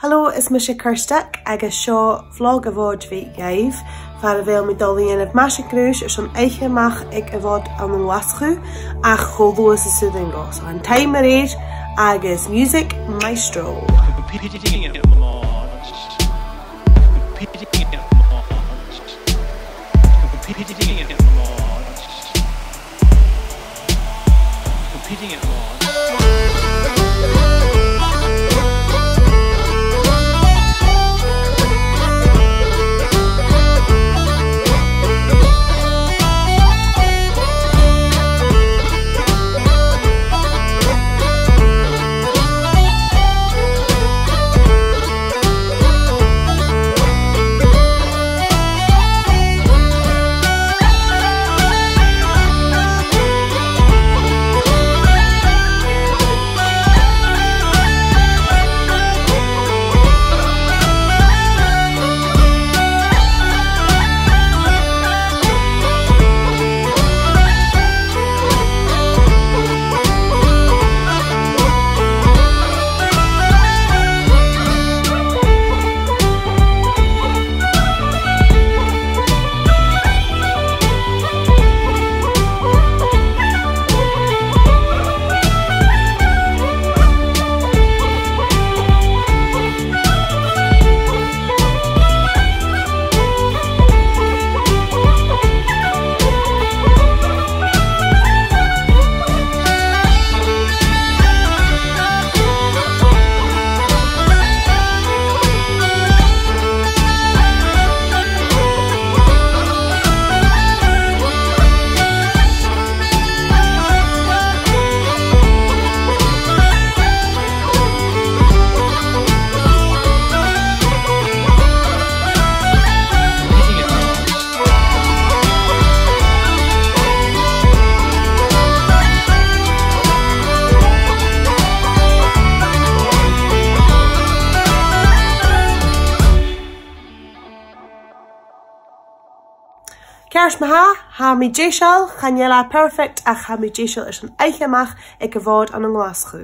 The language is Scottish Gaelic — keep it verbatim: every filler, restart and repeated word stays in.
Hello, is mise Kirsty agus seo vlog a' Mhòid Bhig Dhaibh, far a bheil mi a' dol a dhèanamh maise-ghnùis airson oidhche a-mach aig a' Mhòd ann an Glaschu, ach cho luath 's as urrainn dhomh. So an t-àm a-rithist agus music maestro. Competing at Mars. Ceart ma-thà, tha mi deiseil, chan eil e perfect, ach tha mi deiseil airson oidhche a-mach aig a' Mhòd ann an Glaschu.